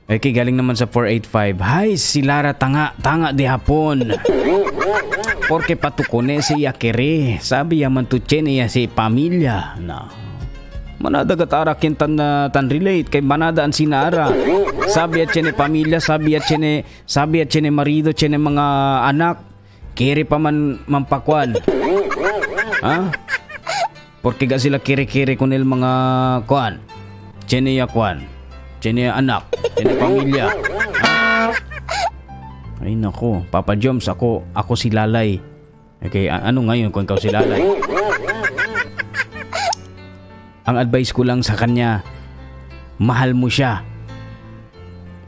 Okay, galing naman sa 485. Hay, si Lara tanga, tanga di hapon. Porque patukone siya kere. Sabi yaman tu iya si pamilya. Na. Manada gatara kintan na tan relate kay manada ang sinara. Sabi at tiene pamilya, sabi at tiene marido, tiene mga anak. Kere pa man mampakwan. Ha? Porque ga sila kere-kere kun il mga kuan. Tiene ya kuan. Tiene anak, tiene pamilya. Ha? Ay nako, Papa Joms, ako si Lalay. Okay, ano ngayon kung ikaw si Lalay? Ang advice ko lang sa kanya, mahal mo siya.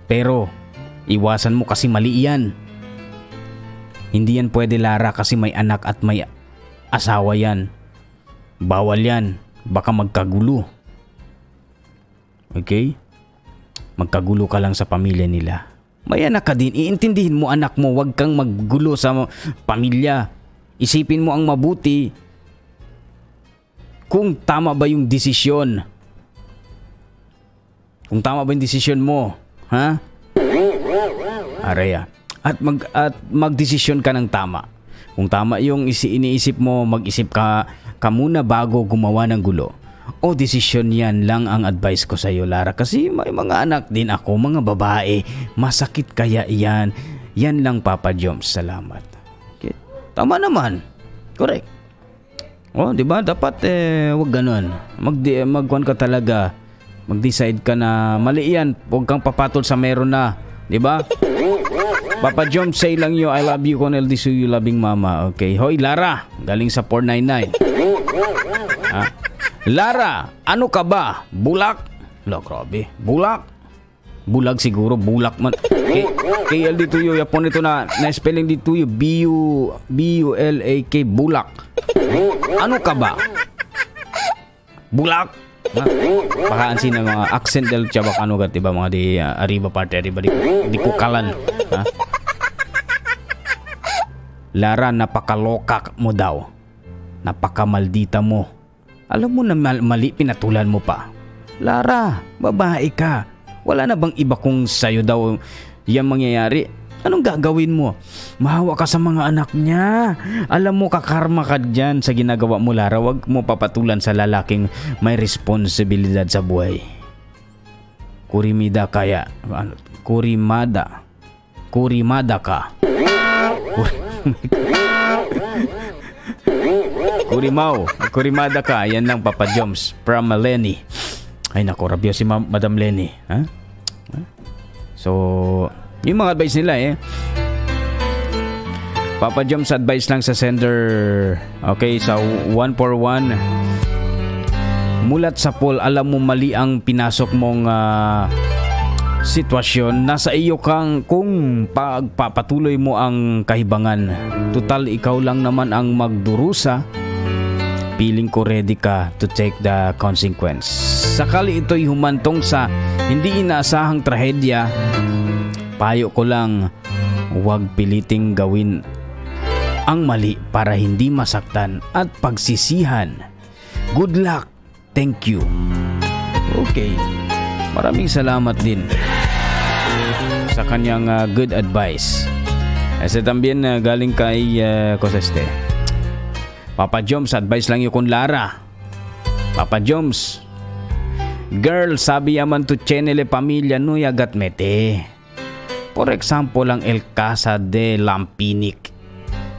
Pero, iwasan mo kasi mali yan. Hindi yan pwede, Lara, kasi may anak at may asawa yan. Bawal yan. Baka magkagulo. Okay? Magkagulo ka lang sa pamilya nila. May anak ka din. Iintindihin mo anak mo. Huwag kang maggulo sa pamilya. Isipin mo ang mabuti kung tama ba yung desisyon. Kung tama ba yung desisyon mo. Ha? Araya. At magdesisyon ka ng tama. Kung tama yung iniisip mo, mag-isip ka muna bago gumawa ng gulo. O desisyon yan lang ang advice ko sa iyo, Lara. Kasi may mga anak din ako, mga babae. Masakit kaya yan. Yan lang, Papa Joms. Salamat. Okay. Tama naman. Correct. Oh, 'di ba? Dapat eh wag ganun. Magkuan ka talaga. Mag-decide ka na mali 'yan. Huwag kang papatol sa meron na, 'di ba? Papa Jom, say lang yo, I love you, Conel Disuyo, loving mama. Okay. Hoy, Lara, galing sa 499. Ha? Lara, ano ka ba? Bulak? La, grabe. Bulak? Bulag siguro, bulak man. KL dito yo, yapon ito na, na spelling dito yo, B-U, B-U-L-A-K, bulak. Ano ka ba? Bulak? Ha? Baka ansi na mga accent del Chabacano gat, diba mga di arriba parte, arriba di kukalan. Ha? Lara, napakaloka mo daw. Napakamaldita mo. Alam mo na mali, pinatulan mo pa. Lara, babae ka. Wala na bang iba kung sa'yo daw yan mangyayari? Anong gagawin mo? Mahawa ka sa mga anak niya. Alam mo, kakarma ka dyan sa ginagawa mo, Lara. Huwag mo papatulan sa lalaking may responsibilidad sa buhay. Kurimida kaya. Ano? Kurimada. Kurimada ka. Kurimaw. Kurimada ka. Yan lang, Papa Joms. From Lenny. Ay, nako, rabyo si Madam Lenny. Ha? Ha? So, yung mga advice nila eh. Papa Joms, advice lang sa sender. Okay, sa 141. Mulat sa poll, alam mo mali ang pinasok mong sitwasyon. Nasa iyo kang kung pagpapatuloy mo ang kahibangan. Total, ikaw lang naman ang magdurusa. Piling ko ready ka to take the consequence. Sakali ito'y humantong sa hindi inaasahang trahedya, payo ko lang, huwag piliting gawin ang mali para hindi masaktan at pagsisihan. Good luck. Thank you. Okay. Maraming salamat din sa kanyang good advice. Ese también galing kay Coseste. Papa Joms, advice lang yun kung Lara. Papa Joms, girl, sabi yaman to chenele pamilya no yagat mete. For example, ang El Casa de Lampinic.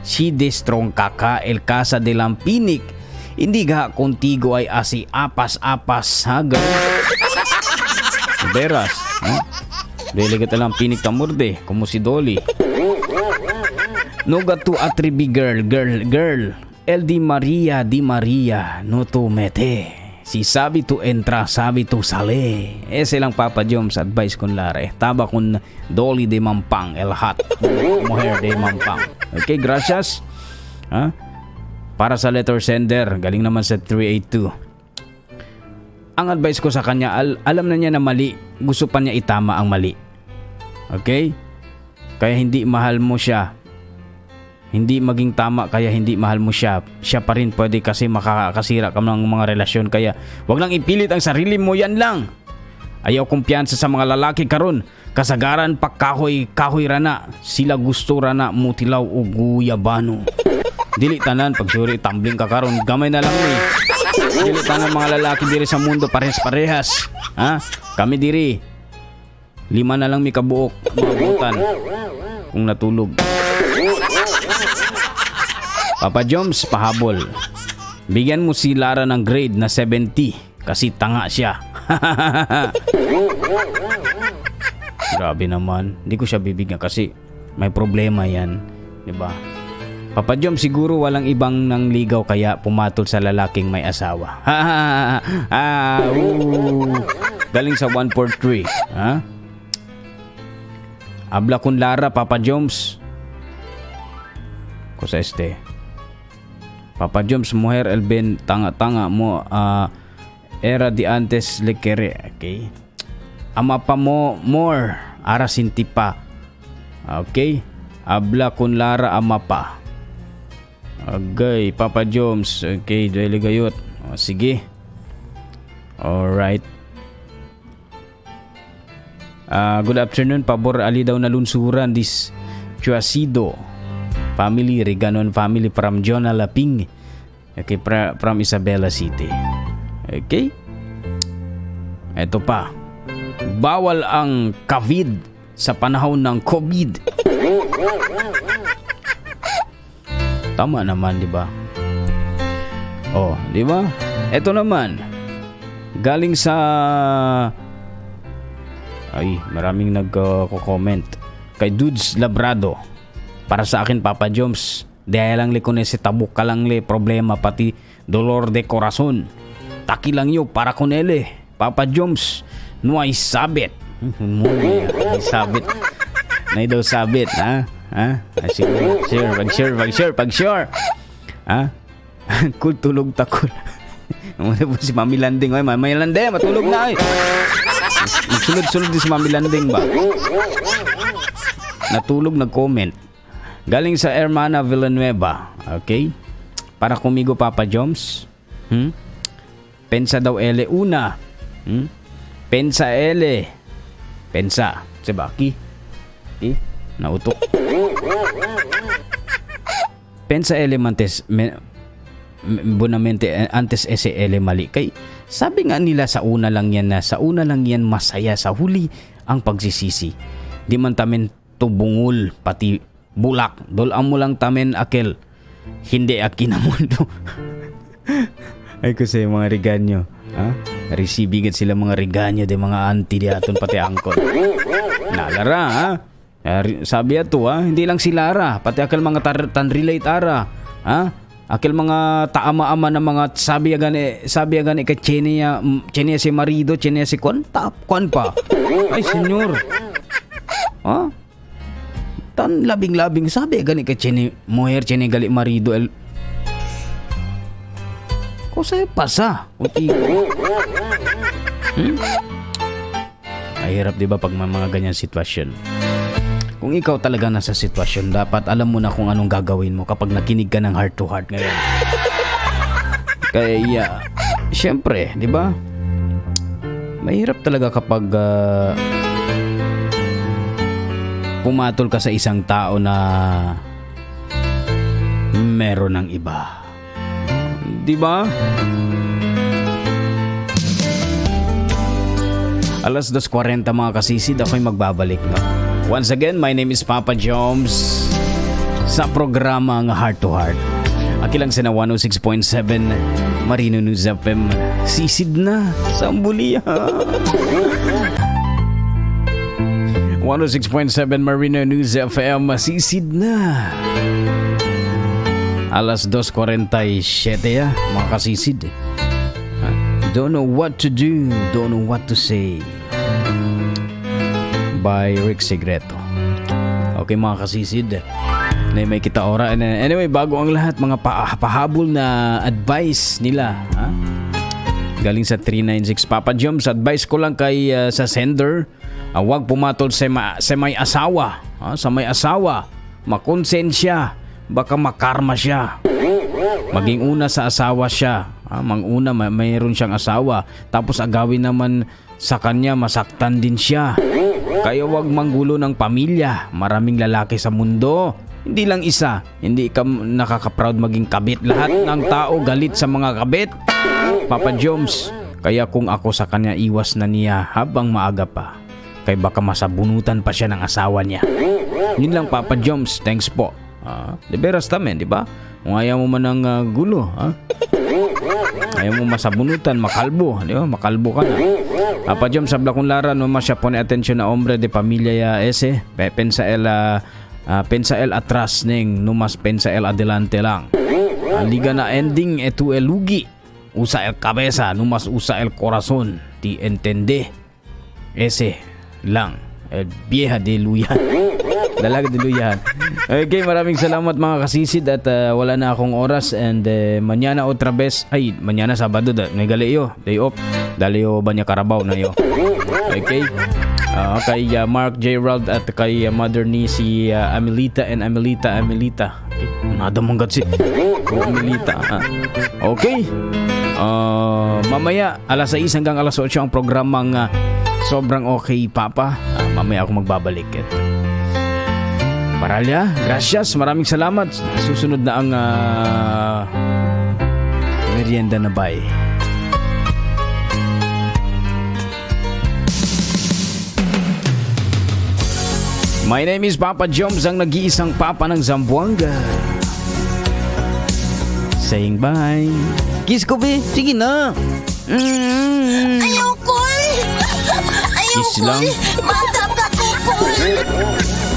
Si de strong kaka El Casa de Lampinic. Hindi ga contigo ay asi apas-apas ha girl. Veras, no? Dili ka Lampinic tamurde, como si Dolly. No ga tu atribi girl, girl, girl. El di Maria, di Maria, no tu mete. Si sabi tu entra, sabi tu sale. Ese lang Papa Joms advice con Lara. Taba con Dolly de Mampang, el hot mujer de Mampang. Okay, gracias. Ha? Para sa letter sender, galing naman sa 382. Ang advice ko sa kanya, alam na niya na mali, gusto pa niya itama ang mali. Okay? Kaya hindi mahal mo siya. Hindi maging tama kaya hindi mahal mo siya. Siya pa rin pwede kasi makakasira ka ng mga relasyon. Kaya wag lang ipilit ang sarili mo, yan lang. Ayaw kumpiyansa sa mga lalaki karon. Kasagaran pa kahoy, kahoy rana. Sila gusto rana mutilaw o guyabano. Dili tanan pag suri tumbling ka karon, gamay na lang ni. Dili tanan mga lalaki diri sa mundo parehas-parehas. Ha? Kami diri 5 na lang mi kabuok mga butan kung natulog. Papa Joms, pahabol. Bigyan mo si Lara ng grade na 70 kasi tanga siya. Grabe naman. Hindi ko siya bibigyan kasi may problema yan. Diba? Papa Joms, siguro walang ibang nang ligaw kaya pumatol sa lalaking may asawa. Galing sa 143. Ha? Habla con Lara, Papa Joms. Cosa este? Papa Joms, mujer el ben tanga-tanga mo era di antes le quere. Okay. Ama pa mo more ara sinti pa. Okay. Habla con Lara ama pa. Okay, Papa Joms. Okay, duele gayot. O, sige. Alright. Good afternoon, pabor ali daw na lunsuran this Chuasido family, Reganon family from Jonah Laping. Okay, from Isabela City. Okay. Ito pa. Bawal ang COVID sa panahon ng COVID. Tama naman, di ba? Oh, di ba? Ito naman, galing sa, ay, maraming nagko-comment. Kay Dudes Labrado. "Para sa akin, Papa Joms, dahil lang li con ese tabuk ka lang li problema pati dolor de corazon. Taki lang yo para con ele. Papa Joms, no ay sabit." Muy, ay sabit. Nay daw sabit, ha? Ha? Ah, sige, sure, pag sure, pag sure, pag sure. Ha? Kul tulog takol. Muna po si Mami Landing. Oy, Mami Landing, matulog na ay. Sunod-sunod din si Mami Landing ba? Natulog, nag-comment. Galing sa Hermana Villanueva. Okay? "Para conmigo, Papa Joms. Pensa daw ele una. Pensa ele. Pensa. Diba? Ki? Ki? Nautok. Pensa ele mantes me, buenamente antes ese ele mali." Kay sabi nga nila, sa una lang yan na sa una lang yan masaya, sa huli ang pagsisisi. "Di man tamen tubungol pati bulak. Dol mo lang tamen akel. Hindi akin na mundo." Ay kasi mga reganyo. Ha? Receiving sila mga reganyo de mga auntie di aton pati angkol. Nalara ha? Sabi ato ha, hindi lang si Lara, pati akal mga tan relate ara. Ha? Akil mga taama-ama na mga sabi agani kay Chenia, Chenia si marido, Chenia si kwan, tap kwan pa. Ay, senyor. Ha? Tan labing-labing sabi agani kay Chenia, mujer Chenia gali marido el. Cosa pasa? Kunti. Ay hirap, 'di ba, pag may mga ganyan sitwasyon? Kung ikaw talaga nasa sitwasyon, dapat alam mo na kung anong gagawin mo kapag nakinig ka ng heart to heart ngayon. Kaya, syempre, 'di ba? Mahirap talaga kapag pumatol ka sa isang tao na meron ng iba. 'Di ba? Alas 2:40, mga kasisid, ako'y magbabalik, no? Once again, my name is Papa Joms sa programa nga Heart to Heart. Akilang sa 106.7 Marino News FM. Sisid na sa Ambulia. 106.7 Marino News FM. Sisid na. Alas 2:47 ya, mga kasisid. Don't Know What to Do, Don't Know What to Say by Rick Segreto. Okay, mga kasisid. Na may kita ora. And, anyway, bago ang lahat, mga pahabol na advice nila. Ha? Galing sa 396. "Papa Joms, advice ko lang kay sa sender, wag pumatol sa may asawa. Ha? Sa may asawa. Makonsensya. Baka makarma siya. Maging una sa asawa siya. Ha? Manguna, mayroon siyang asawa. Tapos agawin naman sa kanya, masaktan din siya. Kaya wag manggulo ng pamilya. Maraming lalaki sa mundo. Hindi lang isa. Hindi ka nakaka-proud maging kabit. Lahat ng tao galit sa mga kabit. Papa Joms, kaya kung ako sa kanya, iwas na niya habang maaga pa. Kay baka masabunutan pa siya ng asawa niya. Yun lang, Papa Joms, thanks po." Ah, de veras tamen, di ba? Kung ayaw mo man ng gulo, ha? Ayaw mo masabunutan, makalbo, di ba? Makalbo ka na. "Papa Joms, habla con Lara, no más siya pone atención a hombre de familia ya ese. Pensa el, pensa el atrás ning, no mas pensa el adelante lang. Liga na ending eto el lugi. Usa el cabeza, no mas usa el corazón. Ti entende. Ese lang. El vieja de Luyan. Dalaga de Luyan." Okay, maraming salamat, mga kasisid, at wala na akong oras and mañana otra vez. Ay, mañana Sabado da. May gali yo. Day off. Dali yo ba niya Carabao na yo. Okay. Kay Mark Gerald at kay mother ni si Amelita and Amelita Amelita. Okay. Nada mong si Amelita. Ah. Okay. Mamaya alas 6 hanggang alas 8 ang programang Sobrang Okay Papa. Mamaya ako magbabalik. At Paralya, gracias, maraming salamat. Susunod na ang merienda na bye. My name is Papa Joms, ang nag-iisang papa ng Zamboanga. Saying bye. Kiss ko, be. Sige na. Ayaw ko. Ayaw Kiss ko. lang. Bata pa ko, Koy.